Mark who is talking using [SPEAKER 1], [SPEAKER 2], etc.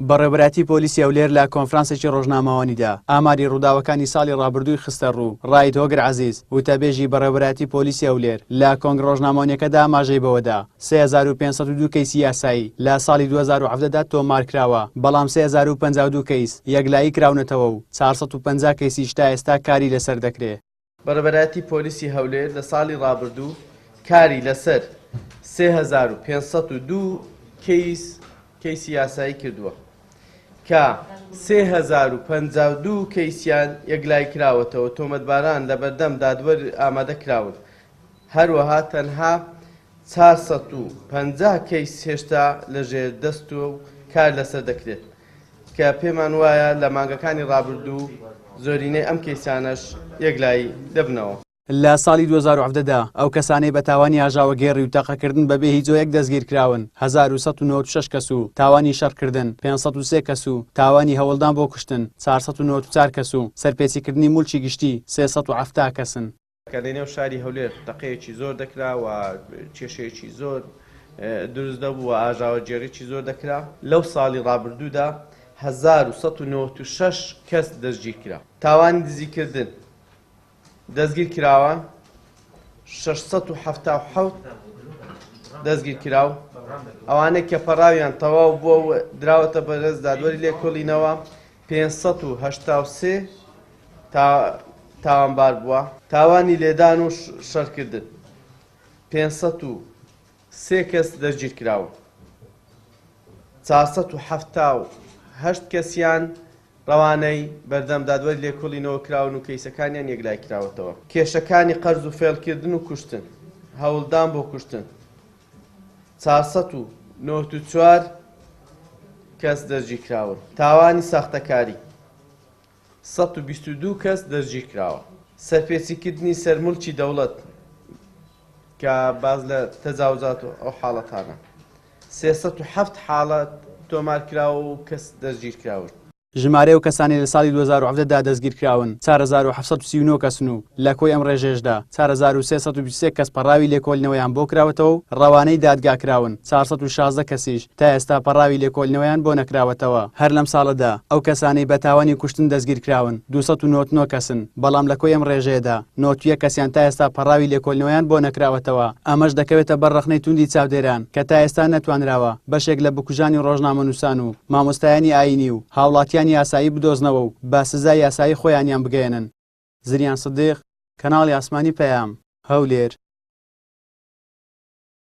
[SPEAKER 1] بەڕێوەبەرایەتی پۆلیسی هەولێر لە کۆنفرانسێکی ڕۆژنامەوانیدا ئاماری ڕووداوەکانی ساڵی ڕابردووی خستەڕوو، ڕائید هۆگر عەزیز، وتەبێژی بەڕێوەبەرایەتی پۆلیسی هەولێر لە کۆنگرە ڕۆژنامەوانیەکەدا ئاماژەی بەوەدا، 3502 کەیسی یاسایی لە ساڵی 2017 دا تۆمارکراوە، بەڵام 3052 کەیس یەکلایی کراونەتەوە و 450 کەیسیش تا ئێستا کاری لەسەر دەکرێ.
[SPEAKER 2] بەڕێوەبەرایەتی پۆلیسی هەولێر لە ساڵی ڕابردوو کاری لەسەر 3502 کەیس کەیسی یاسایی کردووە کە 3052 کەیسیان یەکلایی کراوەتەوە، تۆمەتباران لەبەردەم دادوەر ئامادە کراون، هەروەها تەنها 450 کەیس هێشتا لەژێر دەست و کار لەسەر دەکرێت. کە پێمان وایە لە مانگەکانی ڕابردوو زۆرینەی ئەم کەیسانەش یەکلایی دەبنەوە.
[SPEAKER 1] لە ساڵی 2017 دا ئەو کەسانەی بە تاوانی ئاژاوەگێڕی و تەقەکردن بەبێ هیچ هۆیەک دەستگیرکراون 1196 کەس و تاوانی شەڕکردن 503 کەس و تاوانی هەوڵدان بۆ کوشتن 494 کەس و سەرپێچیکردنی موڵکی گشتی 370 کەسن.
[SPEAKER 2] کە لەنێو شاری هەولێر تەقەیەکی زۆر دەکرا و کێشەیەکی زۆر دروست دەبوو و ئاژاوەگێڕیی زۆر دەکرا، لەو ساڵی ڕابردوودا 1196 کەس دەستگیر کرا. تاوانی دزیکردن دەستگیر کراوان 677 دەستگیر کراو، ئەوانەی کە پەڕاویان تەواو بووە و دراوەتە بەرەز دادوەری لێکۆڵینەوە 583 تاوانبار بووە. تاوانی لێدان و شەڕکردن 503 کەس دەستگیرکراون، 478 کەسیان ڕەوانەی بەردەم دادوەری لێکۆڵینەوە کراون و کەیسەکانیان یەکلایکراوەتەوە. کێشەکانی قەرز و فێڵکردن و کوشتن، هەوڵدان بۆ کوشتن 494 کەس دەستگیرکراون. تاوانی ساختەکاری 122 کەس دەستگیرکراوە. سەرپێچیکردنی سەر موڵکی دەوڵەت کە باس لە تەجاوزات و ئەو حاڵەتانە 307 حاڵەت تۆمارکراوە و کەس دەستگیرکراون.
[SPEAKER 1] ژمارەی ئەو کەسانەی لە ساڵی 2017 دا دەستگیرکراون 4739 کەسن و لە کۆی ئەم ڕێژەیەشدا 4323 کەس پەڕاوی لێکۆڵینەوەیان بۆ کراوەتەوە و ڕەوانەی دادگا کراون، 416 کەسیش تا ئێستا پەڕاوی لێکۆڵینەوەیان بۆ نەکراوەتەوە. هەر لەم ساڵەدا ئەو کەسانەی بە تاوانی کوشتن دەستگیرکراون 299 کەسن، بەڵام لە کۆی ئەم ڕێژەیەدا 91 کەسیان تا ئێستا پەڕاوی لێکۆڵینەوەیان بۆ نەکراوەتەوە. ئەمەش دەکەوێتە بەر ڕەخنەی توندی چاودێران کە تا ئێستا نەتوانراوە بەشێک لە بکوژانی ڕۆژنامەنووسان و مامۆستایانی ئایینی و هاوڵاتیانی ئاسایی بدۆزنەوە و بە سزای یاسایی خۆیانیان بگەیەنن. زریان سدیق، کەناڵی ئاسمانی پەیام، هەولێر.